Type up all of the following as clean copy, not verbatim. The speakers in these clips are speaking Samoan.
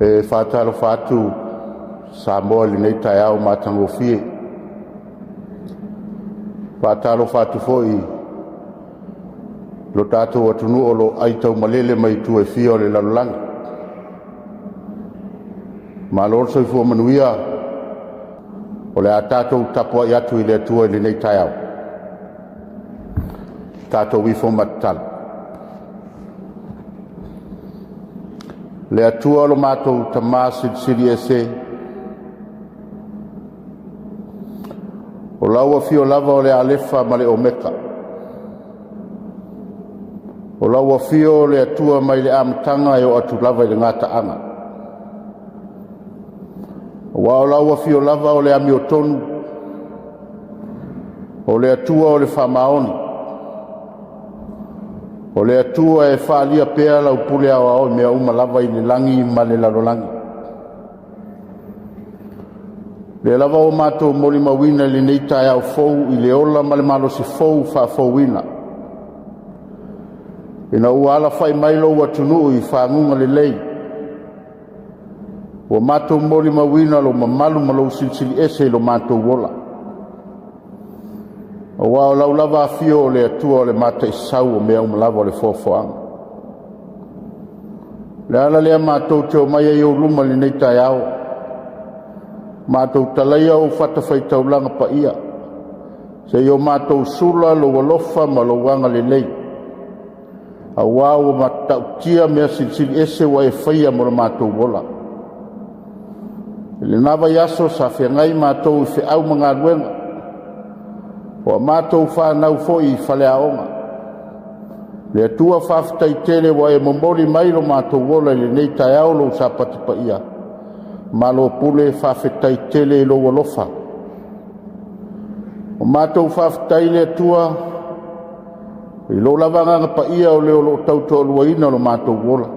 E faatalofa atu Samoa i lenei taeao matagofie. E faatalofa atu foi i lo tatou atunuu o lo o aitaumalele mai itu e fia o le lalolagi. Malo le soifua manuia. O le a tatou tapuai atu i le Atua i lenei taeao. Tatou ifo ma tatalo. Le Atua lo matou Tama Silisili Ese, o lau afio lava o le Alefa ma le Omeka, o lau afio o le Atua mai le amataga e oo atu lava i le gataaga. Aua o lau afio lava o le amiotonu, o le Atua o le faamaoni, o le Atua e faaalia pea lau pule aoao i mea uma lava i le lagi ma le lalolagi. O lea lava ua matou molimauina i lenei taeao fou i le ola ma le malosi fou faafouina, ina ua alafai mai lou atunuu i faguga lelei, ua matou molimauina lou mamalu ma lou Silisili Ese i lo matou ola. Aua o lau lava afio o le Atua o le Mataisau o mea uma lava o le foafoaga. O le ala lea matou te omai ai i ou luma i lenei taeao, matou talaia ou fatafaitaulaga paia, seia o matou sula lou alofa ma lou agalelei, aua ua matautia mea silisili ese ua e faia mo lo matou ola. I lena vaiaso sa feagai matou i feau ma galuega, o a matou fanau foi i faleaoga. Le Atua faafetai tele ua e momoli mai lo matou ola i lenei taeao lou Sapati paia. Malo pule, faafetai tele i lou alofa. O matou faafetai i le Atua i lou lava Agaga Paia o le o lo o tautoaluaina lo matou ola,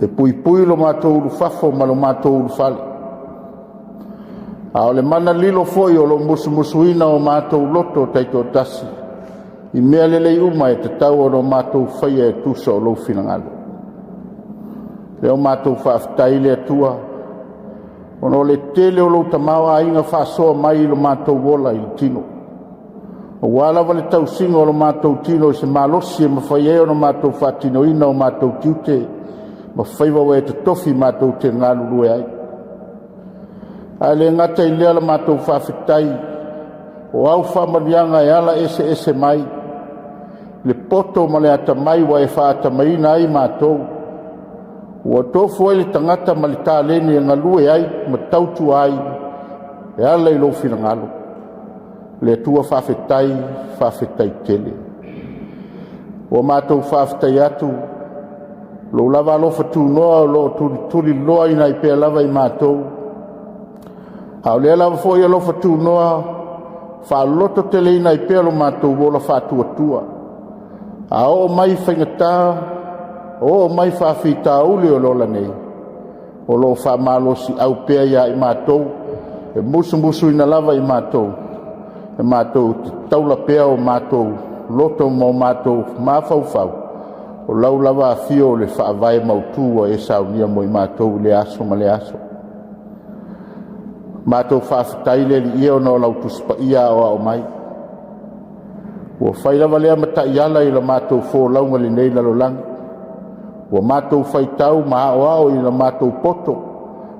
e puipui lo matou ulufafo ma lo matou ulufale, a o le mana lilo foi o lo o musumusuina o matou loto taitoatasi i mea lelei uma e tatau ona matou faia e tusa o lou finagalo. Lea ua matou faafetai i le Atua ona o le tele o lou tamaoaiga faasoa mai i lo matou ola i le tino, aua lava le tausiga o lo matou tino i se malosi e mafai ai ona matou faatinoina o matou tiute ma faiva ua e totofi matou te galulue ai. Ae le gata i lea la matou faafetai, o au faamanuiaga e ala eseese mai, le poto ma le atamai ua e faaatamaina ai matou, ua tofu ai le tagata ma le taleni e galue ai ma tautua ai e ala i lou finagalo. Le Atua faafetai, faafetai tele. Ua matou faafetai atu lou lava alofa tunoa o lo o tulituliloaina ai pea lava i matou, a o lea lava foi alofa tunoa faalototeleina ai pea lo matou ola faatuatua. A oo mai faigata, oo mai faafitauli o le ola nei, o lo o faamalosiau pea ia i matou, e musumusuina lava i matou, e matou te taula pea o matou loto ma o matou mafaufau, o lau lava afio o le faavae mautu ua e saunia mo i matou i lea aso ma lea aso. Matou faafetai le Alii e ona o lau Tusi Paia aoao mai, ua fai lava lea ma taiala i la matou folauga i lenei lalolagi, ua matou faitau ma aoao i la matou poto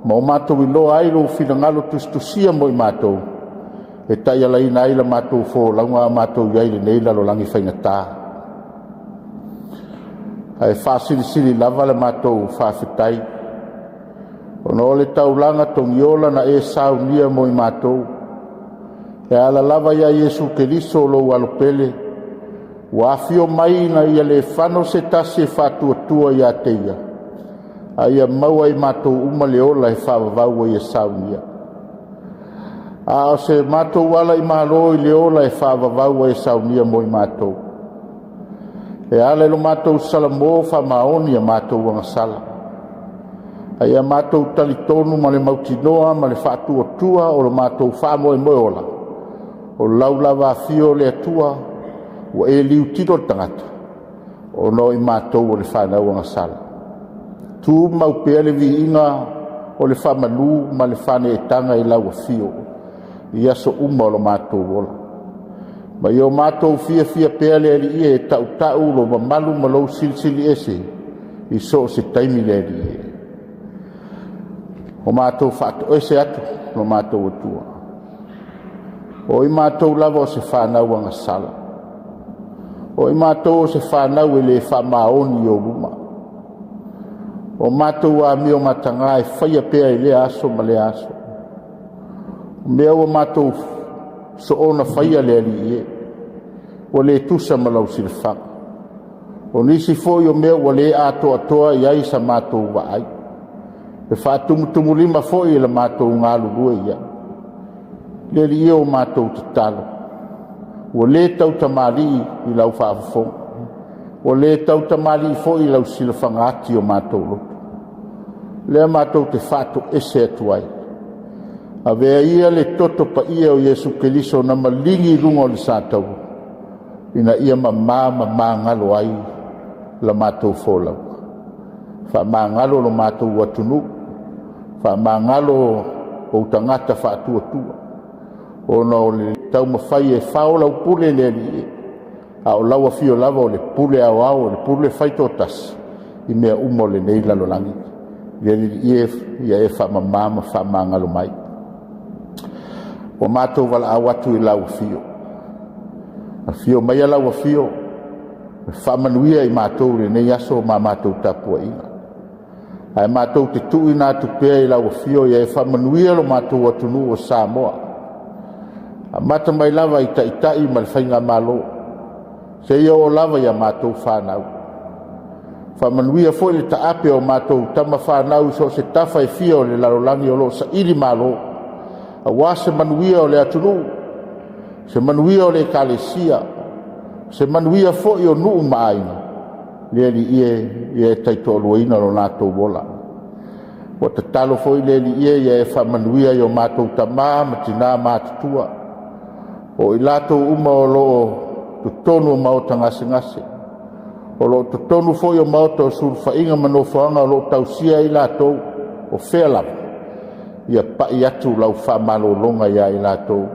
ma o matou iloa ai lou finagalo tusitusia mo i matou, e taialaina ai la matou folauga a o matou i ai i lenei lalolagi faigata. Ae faasilisili lava la matou faafetai ona o le taulaga togiola na e saunia mo i matou, e ala lava ia Iesu Keriso lou Alo pele, ua afio mai ina ia le fano se tasi e faatuatua ia te Ia, a ia maua e i matou uma le ola e faavavau ua Ia saunia. A o se matou ala i malo i le ola e faavavau ua e saunia mo i matou, e ala i lo matou salamo faamaoni a matou agasala, a ia matou talitonu ma le mautinoa ma le faatuatua o lo matou faamoemoe ola, o lau lava afio le Atua ua e liutilo le tagata ona o i matou o le fanau agasala. Tumau pea le viiga o le faamalu ma le faaneetaga i lau afio i aso uma o lo matou ola. Ma ia o matou fiafia pea le Alii e, e tautau lou mamalu ma lou Silisili Ese i so o se taimi le Alii e. Ua matou faatoese atu lo matou Atua, o i matou lava o se fanau agasala, o i matou o se fanau e le faamaoni i ou luma. O matou amio mataga e faia pea i lea aso ma lea aso. O mea ua matou soona faia le Alii e, ua le tusa ma lau silafaga. O nisi foi o mea ua le atoatoa i ai sa matou vaai, e faatumutumulima foi le matou galulue i ai. Le Alii e, o matou tatalo, ua le tautamalii i lau faafofoga, ua le tautamalii foi i lau silafaga ati o matou loto. O lea matou te faatoese atu ai, avea ia le toto paia o Iesu Keriso na maligi i luga o le sataua, ina ia mama ma magalo ai la matou folauga. Faamagalo lo matou atunuu, faamagalo ou tagata faatuatua, ona o le taumafai e fao lau pule le Alii e, a o lau Afio lava o le pule aoao, o le pule faitoatasi i mea uma o lenei lalolagi. Le Alii e, ia e faamama ma faamagalo mai. Ua matou valaau atu i lau Afio, afio maia lau Afio e faamanuia i matou i lenei aso ma a matou tapuaiga. Ae matou te tuuina atu pea i lau Afio ia e faamanuia lo matou atunuu o Samoa, amata mai lava i Taitai ma le Faigamalo, seia oo lava ia matou fanau. Faamanuia foi le taape o matou tama fanau i so o se tafa e fia o le lalolagi o lo o sailimalo, aua se manuia o le atunuu, se manuia o le Ekalesia, se manuia foi o nuu ma aiga. Le Alii e, ia e taitoaluaina lo latou ola. Ua tatalo foi le Alii e, ia e faamanuia i o matou tama ma tina matutua, o i latou uma o lo o totonu o maota gasegase, o lo o totonu foi o maota o sulufaiga ma nofoaga o lo o tausia ai i latou, o fea lava, ia pai atu lau faamalologa ia i latou,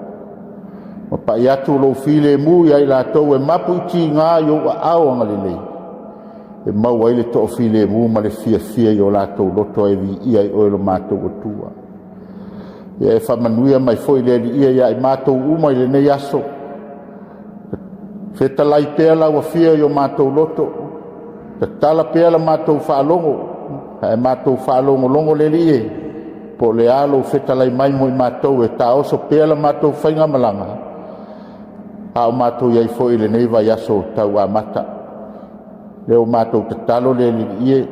ma pai atu lou filemu ia i latou e mapu i tiga i ou aao agalelei, e maua ai le toafilemu ma le fiafia i o latou loto ae viia ai Oe lo matou Atua. Ia e faamanuia mai foi le Alii e ia i matou uma i lenei aso, fetalai pea lau Afio i o matou loto, tatala pea la matou faalogo, ae matou faalogologo le Alii e, po o le a lou fetalai mai mo i matou e taoso pea la matou faigamalaga, a o matou i ai foi i lenei vaiaso tau amata. O lea ua matou tatalo le Alii e,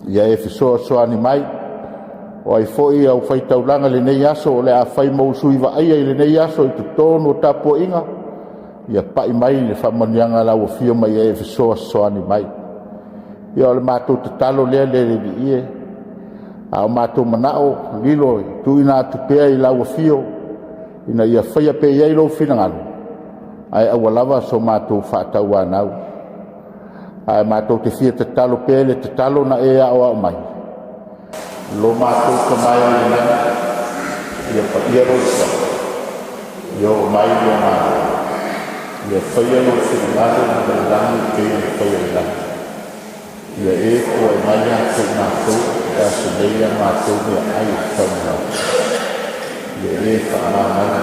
ia e fesoasoani mai, o ai foi e aufaitaulaga i lenei aso o le a fai ma ou sui vaaia i lenei aso i totonu o tapuaiga, ia pai mai le faamanuiaga a lau Afio ma ia e fesoasoani mai. Ia o le matou tatalo lea le Alii e, a o matou manao lilo e tuuina atu pea i lau Afio ina ia faia pea i ai lou finagalo, ae aua lava so matou faatauanau. Ae matou te fia tatalo pea i le tatalo na e aoao mai, lo matou Tama e i le lagi, ia paia lou Suafa, ia oo mai lou Malo, ia faia lou finagalo i le lagi e pei ona faia i le lagi. Ia e foai mai ia te i matou i le aso nei a matou meaai e tatau ona matou. Ia e faamagalo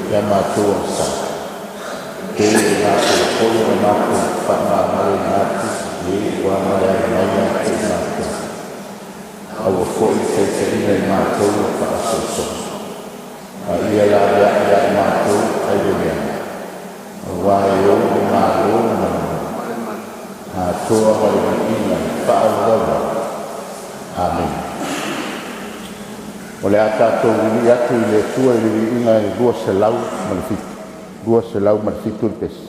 ia matou agasala, pei o matou foi na matou faamagaloina atu i e ua agalealu mai ia te i matou. Aua foi ne i taitaiina i matou i le faaososoga, a ia laveai ia i matou ai le leaga, aua e ou le Malo ma le mana, atoa ma le viiga e faavavau. Amene. O le a tatou vivii atu i le Atua i le viiga e 207, 207 le pesi.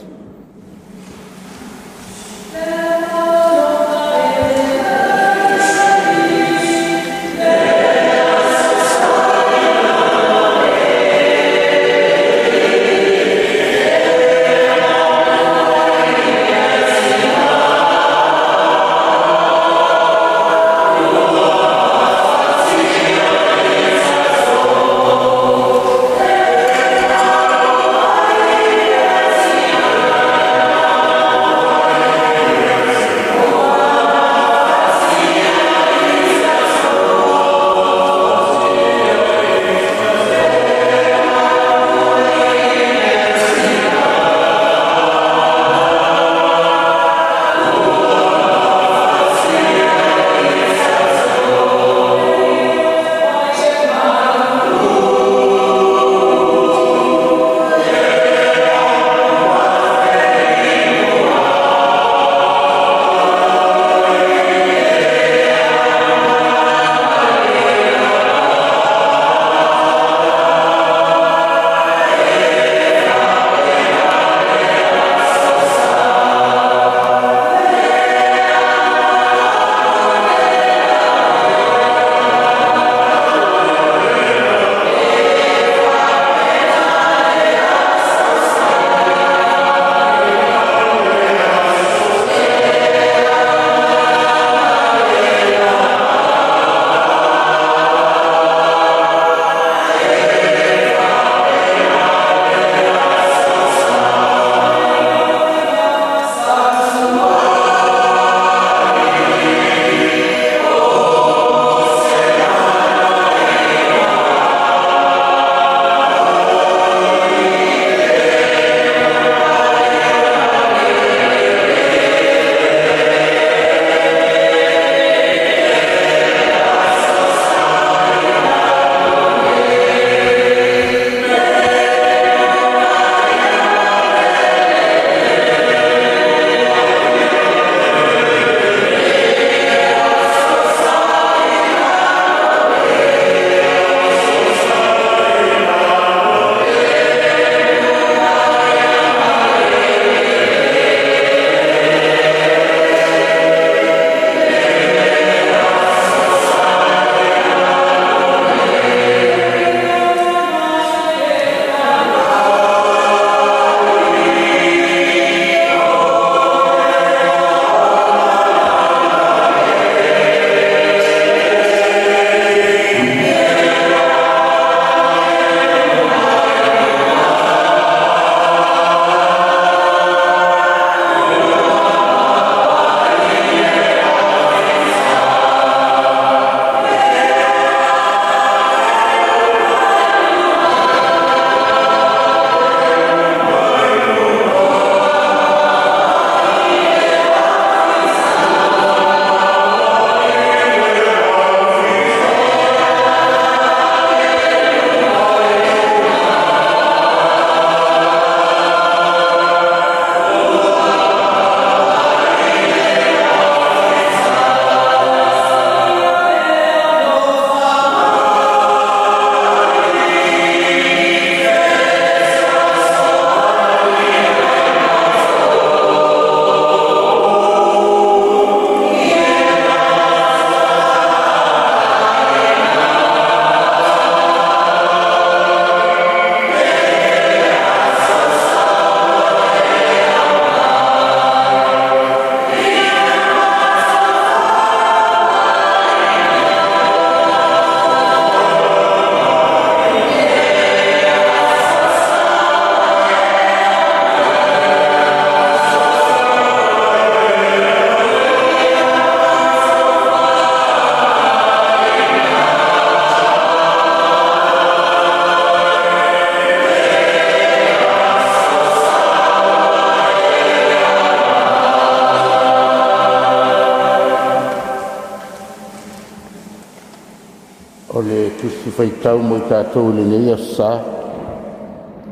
O le Tusi Faitau mo i tatou i lenei Aso Sa,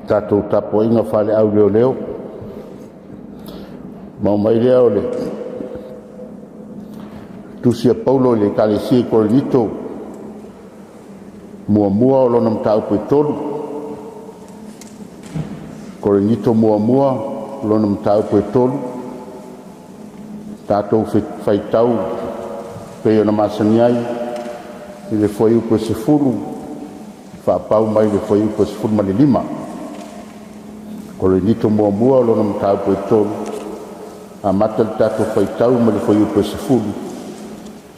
tatou tapuaiga faaleauleoleo, maua mai lea o le Tusi a Paulo i le Ekalesia i Korinito muamua lona mataupu e 3. Korinito muamua lona mataupu e 3. Tatou faitau pei ona masani ai i le fuaiupu e 10 faapau mai le fuaiupu e 15. Korinito muamua lona mataupu e 3, amata le tatou faitau mai le fuaiupu e 10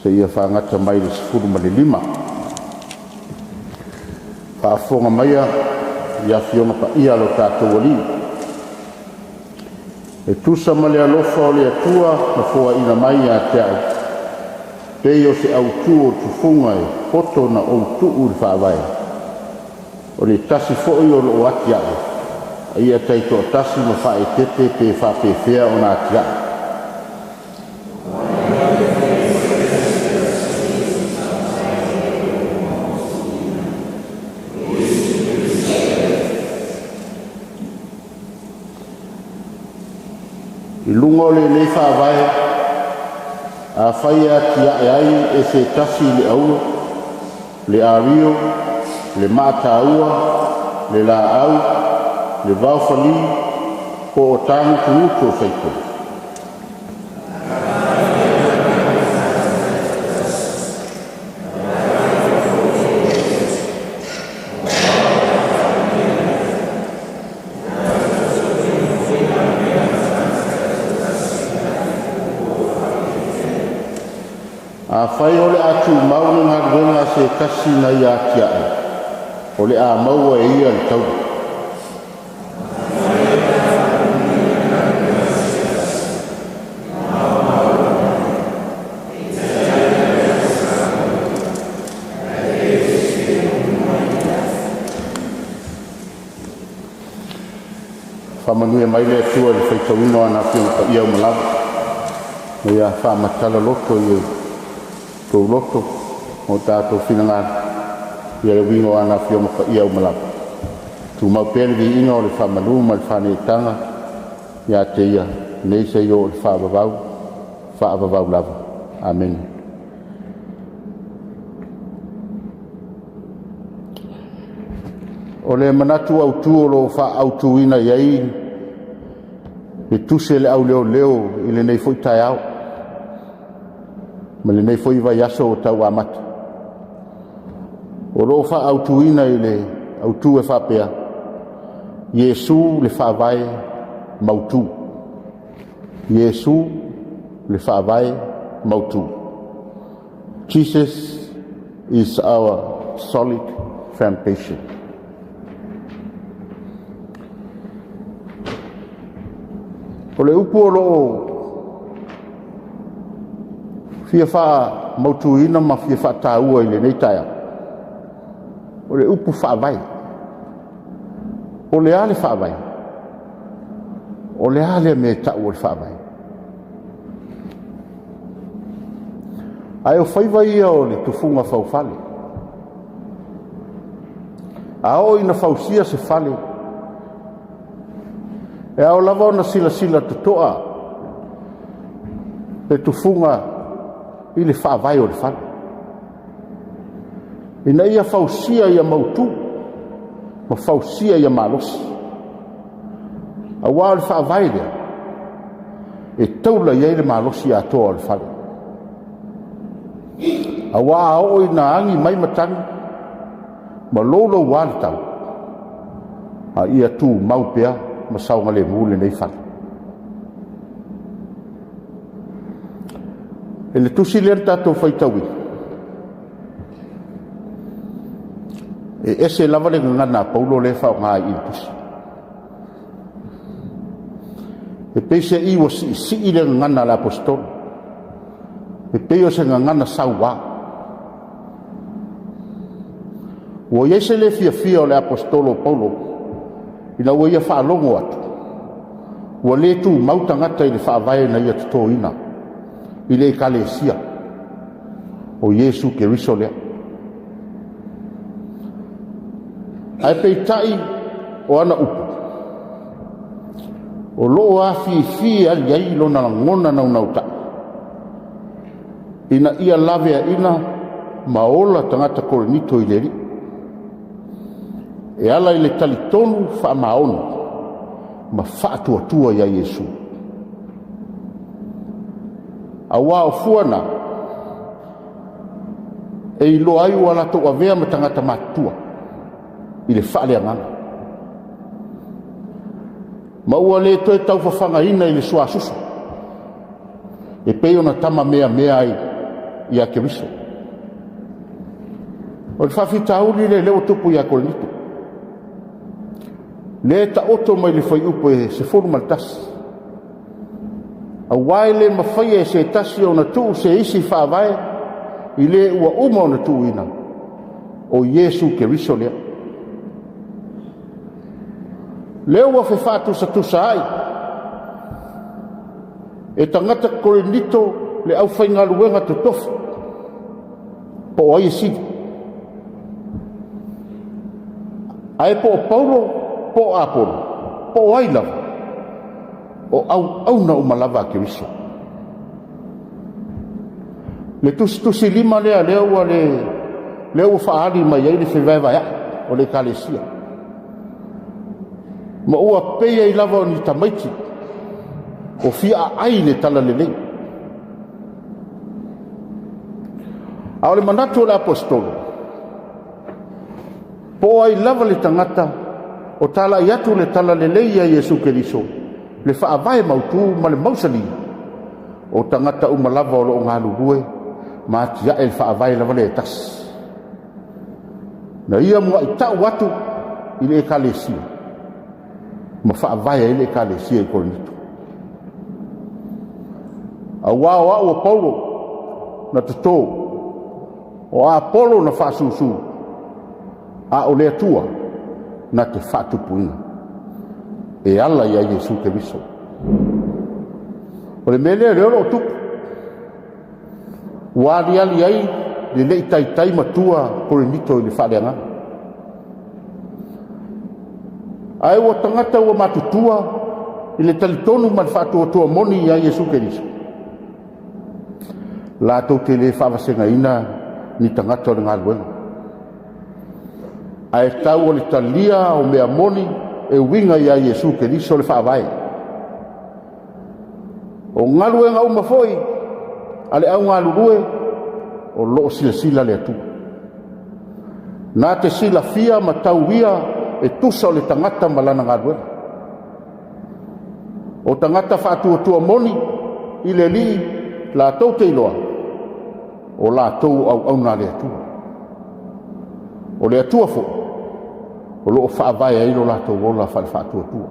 seia fagata mai le 15. Faafofoga maia i Afioga Paia a lo tatou Alii, e tusa ma le alofa o le Atua na foaina mai ia te a'u, pei o se autu o tufuga e poto ona ou tuu le faavae, o le tasi foi o loo atia'e, a ia taitoatasi ma faaeteete pe faapefea ona atia'e. I luga o lenei faavae, afai e atia'e ai e se tasi i le auro, le ario, le maa taua, le laau, le vaofalī, po o ta gutugutu o faitone, afai o le a tumau le galuega a se tasi na ia atia'e, o le a maua e ia le taula. Faamanuia mai le Atua i le faitauina o ana Afioga Paia uma lava, ma ia faamatala loto i o outou loto ma o tatou finagalo ia le uiga o ana Afioga Paia uma lava. Tumau pea le viiga o le faamalu ma le faaneetaga ia te Ia, nei seia oo i le faavavau, faavavau lava. Amene. O le manatu autu o lo o faaautuina i ai le tusi a le au leoleo i lenei foi taeao ma lenei foi vaiaso ua tau amata, o lo o faaautuina i le autu e faapea: Iesu le faavae mautu. Iesu le faavae mautu. Jesus is our solid foundation. O le upu o lo o fia faamautuina ma fia faataua i lenei taeao, o le upu faavae. O le a le faavae? O le a le mea e tau o le faavae? Ae o faiva ia o le tufuga faufale. A oo ina fausia se fale, e ao lava ona silasila totoa le tufuga i le faavae o le fale, ina ia fausia ia mautu ma fausia ia malosi. Aua o le faavae lea e taula i ai le malosi atoa o le fale. Aua a oo ina agi mai matagi ma louloua le tau, a ia tumau pea ma saogalemu lenei fale. E le tusi lea na tatou faitauina, e ese lava le gagana a Paulo lea e faaaoga i le tusi. E pei se i ua siisii le gagana a le aposetolo, e pei o se gagana saua. Ua i ai se le fiafia o le aposetolo o Paulo ina ua ia faalogo atu ua le tumau tagata i le faavae na ia totoina i le ekalesia o Iesu Keriso lea. Ae peitai o ana upu, o lo o afifi ai ai lona lagona naunautai, ina ia laveaina ma ola tagata Korinito i le Alii, e ala i le talitonu faamaoni ma faatuatua ia Iesu. Aua o fua na, e iloa ai ua latou avea ma tagata matutua i le faaleagaga, ma ua le toe taufafagaina i le suasusu e pei ona tama meamea ai ia Keriso. O le faafitauli lea o lea ua tupu ia Korinito, lea e taoto mai le fuaiupu e 11, aua e le mafaia e se tasi ona tuu se isi faavae i le ua uma ona tuuina, o Iesu Keriso lea. Lea ua fefaatusatusa ai e tagata Korinito le aufaigaluega totofi po o ai e sili. Ae po o Paulo po o Apolo po o ai lava, o auauna uma lava a Keriso. Le tusitusilima lea lea ua faaali mai ai le fevaevaeai o le Ekalesia, ma ua pei ai lava o ni tamaiti ua fia aai i le talalelei. A o le manatu o le Aposetolo, po o ai lava le tagata o talai atu le talalelei ia Iesu Keriso, le faavae mautu ma le mausali, o tagata uma lava o lo o galulue ma atiae le faavae lava lea e tasi. Na ia muai tau atu i le Ekalesia ma faavae ai le Ekalesia i Korinito. Aua o au o Paulo na toto, o Apolo na faasusu, a o le Atua na te faatupuina, e ala ia Iesu Keriso. O le mea lea o lea o lo o tupu, ua aliali ai le le i taitai matua Korinito i le faaleagaga. Ae ua tagata ua matutua i le talitonu ma le faatuatua moni ia Iesu Keriso, latou te le faavasegaina ni tagata o le galuega, ae tau o le talia o mea moni e uiga ia Iesu Keriso le faavae. O galuega uma foi a le au galulue o lo o silasila le Atua, na te silafia ma tauia e tusa o le tagata ma lana galuega. O tagata faatuatua moni i le Alii latou te iloa, o latou o auauna a le Atua. O le Atua foi o lo o faavae ai lo latou ola faale-faatuatua.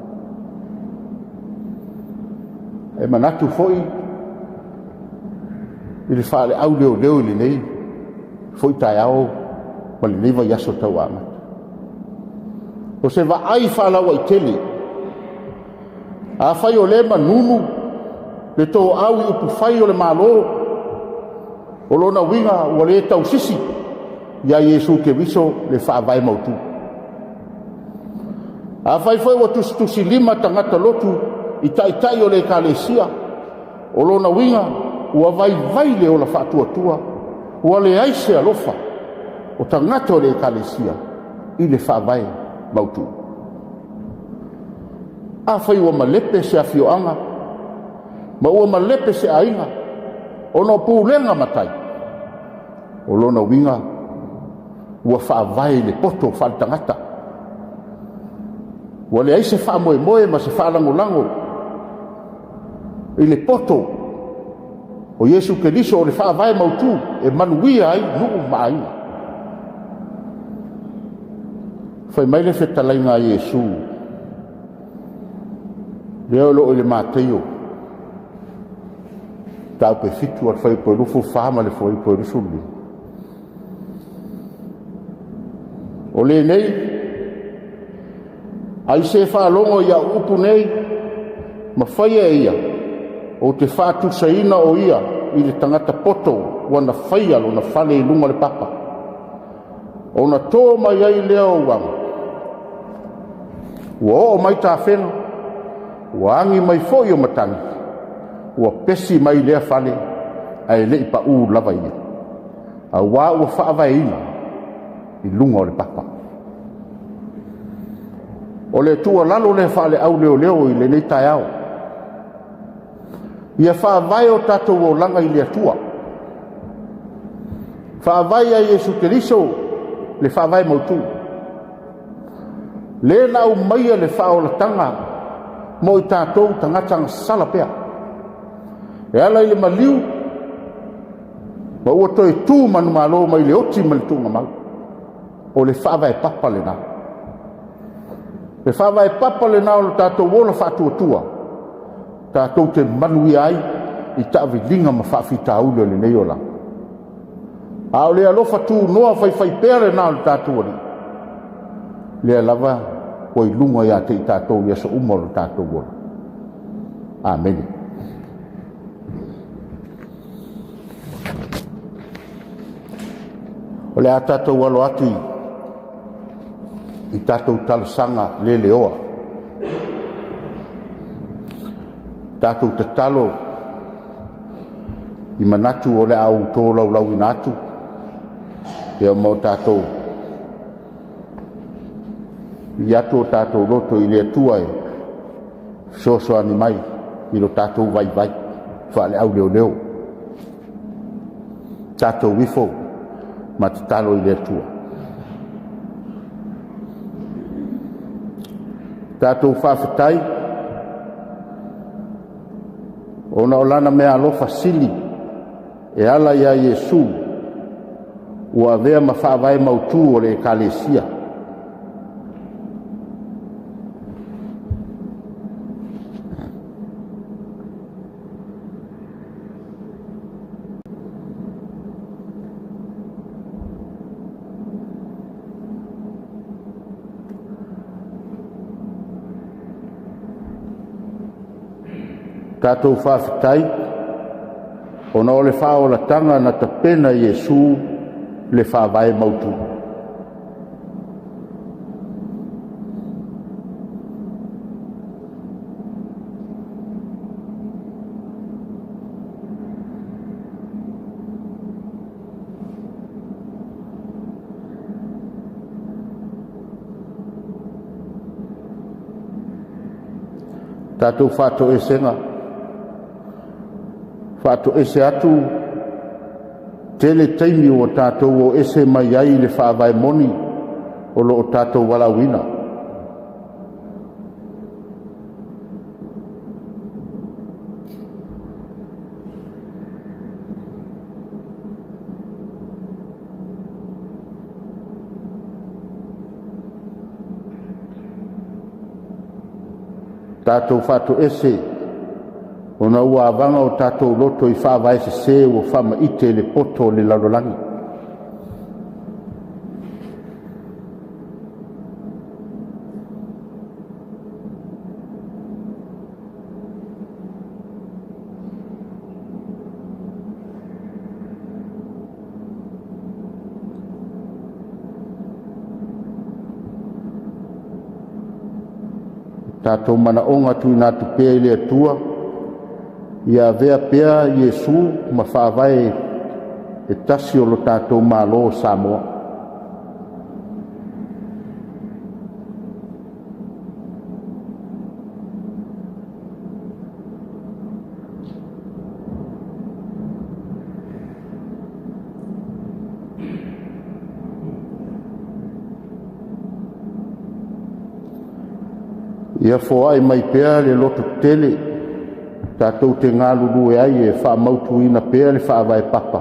E manatu foi i le faale-au leoleo i lenei foi taeao ma lenei vaiaso tauamata. O se vaai faalauaitele, afai o lea e manunu le toau i upufai o le Malo, o lona uiga ua le tausisi ia Iesu Keriso le faavae mautu. Afai foi ua tusitusilima tagata lotu i taitai o le Ekalesia, o lona uiga ua vaivai le ola faatuatua, ua leai se alofa o tagata o le Ekalesia i le faavae mautu. Afai ua malepe se afioaga ma ua malepe se aiga ona o pulega matai, o lona uiga ua faavae i le poto faaletagata, ua leai se faamoemoe ma se faalagolago i le poto o Iesu Keriso o le faavae mautu e manuia ai nuu ma aiga. Fai mai le fetalaiga a Iesu, lea o lo o i le Mateio, mataupu e 7 o le fuaiupu e 24 ma le fuaiupu e 25. O lenei, ai se faalogo i au upu nei, ma faia e ia, ou te faatusaina o ia i le tagata poto ua na faia lona fale i luga o le papa. Ona to mai ai lea o uaga, Ua oo mai tafega, ua agi mai foi o matagi, ua pesi mai lea fale ae le i pau lava ia, aua ua faavaeina i luga o le papa. O le tuualalo lea faale-auleoleo i lenei taeao, ia faavae o tatou olaga i le Atua, faavae ia Iesu Keriso le faavae mautu, le na aumaia le faaolataga mo i tatou tagata sala pea, e ala i le maliu ma ua toe tu manumalo mai le oti ma le tuugamau. O le faavae papa lena. Le faavae papa lena o le tatou ola faatuatua tatou te manuia ai i taaviliga ma faafitauli o lenei olaga. A o le alofa tunoa faifaipea lena o le tatou Alii, lea lava ua i luga ia te i tatou i aso uma o lo tatou ola. Amene. O le a tatou alo atu i tatou talosaga leleoa, tatou tatalo i manatu o le a ou tolaulauina atu, ia ma o tatou ii atu o tatou loto i le Atua e fesoasoani mai i lo tatou vaivai faale-auleoleo. Tatou ifo ma tatalo i le Atua. Tatou faafetai ona o lana meaalofa sili e ala ia Iesu ua avea ma faavae mautu o le Ekalesia. Tatou faafetai ona o le faaolataga na tapena e Iesu le faavae mautu. Tatou faatoesega, faatoese atu tele taimi ua tatou o ese mai ai i le faavae moni o lo o tatou valaauina. Tatou faatoese ona ua avaga o tatou loto i faavae sese ua faamaite i le poto o le lalolagi. Tatou manaoga tuuina atu pea i le Atua, ia avea pea Iesu ma faavae e tasi o lo tatou Malo o Samoa. Ia foai mai pea le loto tele tatou te galulue ai e faamautuina pea le faavae papa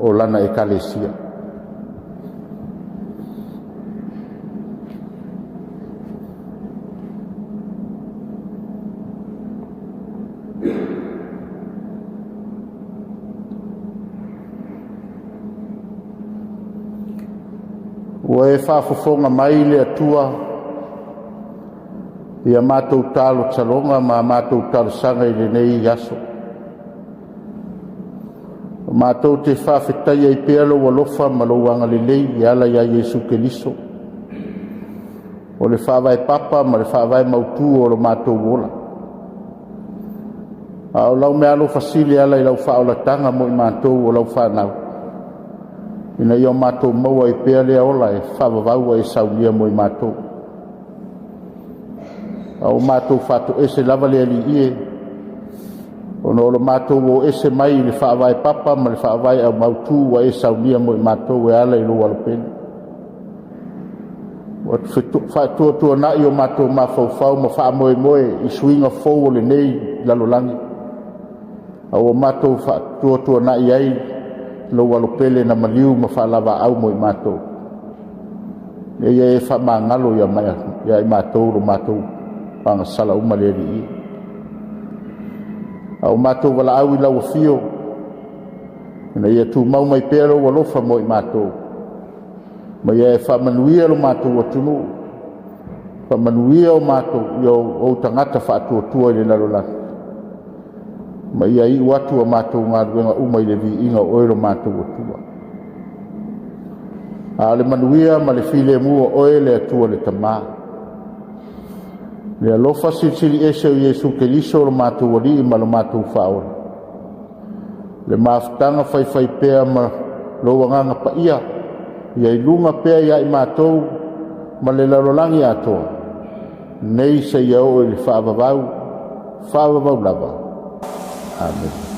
o lana Ekalesia. Ua e faafofoga mai le Atua ia matou talotaloga ma matou talosaga i lenei aso. O matou te faafetai ai pea lou alofa ma lou agalelei e ala ia Iesu Keriso. o le faavae papa ma le faavae mautu o lo matou ola. A o lau meaalofa sili e ala i lau faaolataga mo i matou o lau fanau, ina ia matou maua ai pea lea ola e faavavau ua e saunia mo i matou. A ua matou faatoese lava le Alii e, ona o lo matou o ese mai le faavae papa ma le faavae mautu ua e saunia mo i matou e ala i lou Alo pele. Ua faatuatuanai o matou mafaufau ma faamoemoe i suiga fou o lenei lalolagi, a ua matou faatuatuanai ai lou Alo pele na maliu ma faavalaau mo i matou, ina ia e faamagalo ia i matou i lo matou agasala uma le Alii e. A ua matou valaau i lau afio ina ia tumau mai pea lou alofa mo i matou, ma ia e faamanuia lo matou atunuu, faamanuia i ou tagata faatuatua i le lalolagi, ma ia iu atu a matou galuega uma i le viiga o oe lo matou Atua. A o le manuia ma le filemu o oe le Atua le Tama, le alofa Silisili Ese o Iesu Keriso lo matou Alii ma lo matou Faaola, le mafutaga faifaipea ma lou Agaga Paia, ia i luga pea ia i matou ma le lalolagi atoa, nei seia oo i le faavavau, faavavau lava. Amene.